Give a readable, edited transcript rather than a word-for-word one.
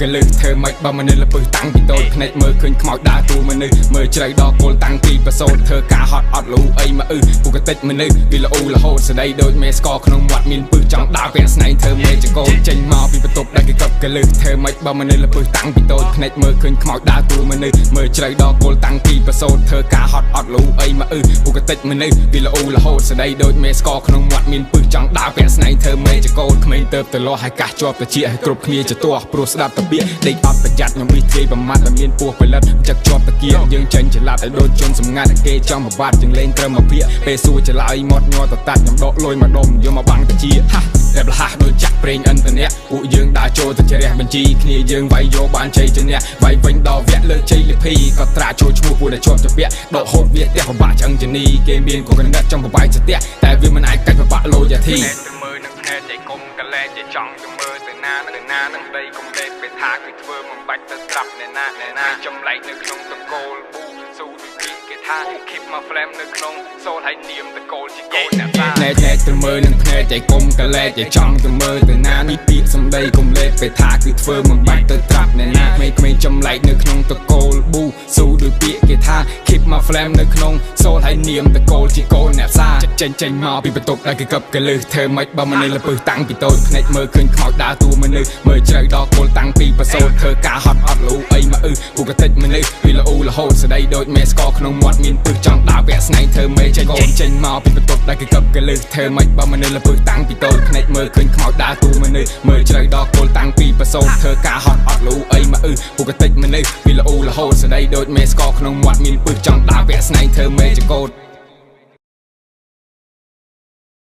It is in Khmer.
កលឹះធ្វើម៉េចបើមនុស្សលពឹសតាំងពីតូចភ្នែកមើលឃើញខ្មោចដើរតួមនុស្សមើលជ្រៅដល់គល់តាំងពីប្រសូតធ្វើការហត់អត់លូអីមកអ៊ឺពុកតិចមនុស្សវាល្អរហូតស្ដីដូចមេស្កក្នុងមាត់មានពឹសចង់ដើរពាក់ស្នែងធ្វើមេចកោចេញមកពីបន្ទប់ដែលគេកឹបកលឹះធ្វើម៉េចបើមនុស្សលពឹសតាំងពីតូចភ្នែកមើលឃើញខ្មោចដើរតួមនុស្សមើលជ្រៅដល់គល់តាំងពីប្រសូតធ្វើការហត់អត់លូអីមកអ៊ឺពុកតិចមនុស្សវាល្អរហូតស្ដីដូចមេស្កក្នុងមាត់មានពឹសចង់ដើរពាក់ស្នែងធ្វើមេចកោក្មេងទៅទៅលាស់ឲ្យកាសជាប់តិចឲ្យគ្រប់គ្នាចទាស់ព្រោះស្ដាប់តបៀដេកអត់ប្រយ័ត្នខ្ញុំវិធីប្រមាត់តែមានពោះផលិតចឹកជាប់តាគៀយើងចេញចល័តឲ្យដូចជនសម្ងាត់គេចង់ប្របាត់ជាងលេងត្រឹមមកភាកពេលសួរចល័យមាត់ញ័រតតាត់ខ្ញុំដកលុយមកដុំយកមកបាំងតាជាហារ៉េបលះដូចចាក់ប្រេងឥន្ធនៈពួកយើងដើរចូលទៅជ្រះបញ្ជីគ្នាយើងវាយយកបានជ័យជំនះវាយវិញដល់វគ្គលើកជ័យលភីក៏ត្រាចូលឈ្មោះពួកដែលជាប់ជាពាក់ដកហូតវាផ្ទះពិបាកឆ្អឹងជនីគេមានកូកណាត់ចង់បបាយស្ទះតែវាមិនអាចកាច់ពិបាកលោយ៉ាធីទៅមើលនឹងភ្នែកឯកុំកលែកឯចង់ទៅមើលទៅណាទៅណានឹងដីកុំលេបពេលថាគឺធ្វើមិនបាច់ទៅត្រាប់អ្នកណាអ្នកណាចម្លែកនៅក្នុងតកូលប៊ូស៊ូដូចពីគេថា keep my flame នៅក្នុងសូលហើយនាមតកូលជាកូនអ្នកតា ណែណែទៅមើលនឹងភ្នែកឯកុំកលែកឯចង់ទៅមើលទៅណានេះពាក្យសំដីកុំលេបពេលថាគឺធ្វើមិនបាច់ទៅត្រាប់អ្នកណាក្មេងៗចម្លែកនៅក្នុងតកូលប៊ូស៊ូដូចពាក្យគេថា keep my flame នៅក្នុងសូលហើយនាមតកូលជាកូនអ្នកផ្សារចេញចេញមកពីបន្ទប់ដែលគេកឹបកលឹះធ្វើម៉េចបើមនុស្សលពឹសតាំងពីតូចភ្នែកមើលឃើញខ្មោចដើរតួមនុស្សមើលជ្រៅដល់គល់តាំងពីប្រសូតធ្វើការហត់អត់លូអីមកអ៊ឺពុកតិចមនុស្សវាល្អរហូតស្ដីដូចមេស្កក្នុងមាត់មានពឹសចង់ដើរពាក់ស្នែងធ្វើមេចេញកូនចេញមកពីបន្ទប់ដែលគេកឹបកលឹះធ្វើម៉េចបើមនុស្សលពឹសតាំងពីតូចភ្នែកមើលឃើញខ្មោចដើរតួមនុស្សមើលជ្រៅដល់គល់តាំងពីប្រសូតធ្វើការហត់អត់លូអីមកអ៊ឺពុកតិចមនុស្សវាល្អរហូតស្ដីដូចមេស្កក្នុងមាត់មានពឹសចង់ដើរពាក់ស្នែងធ្វើមេចកោត។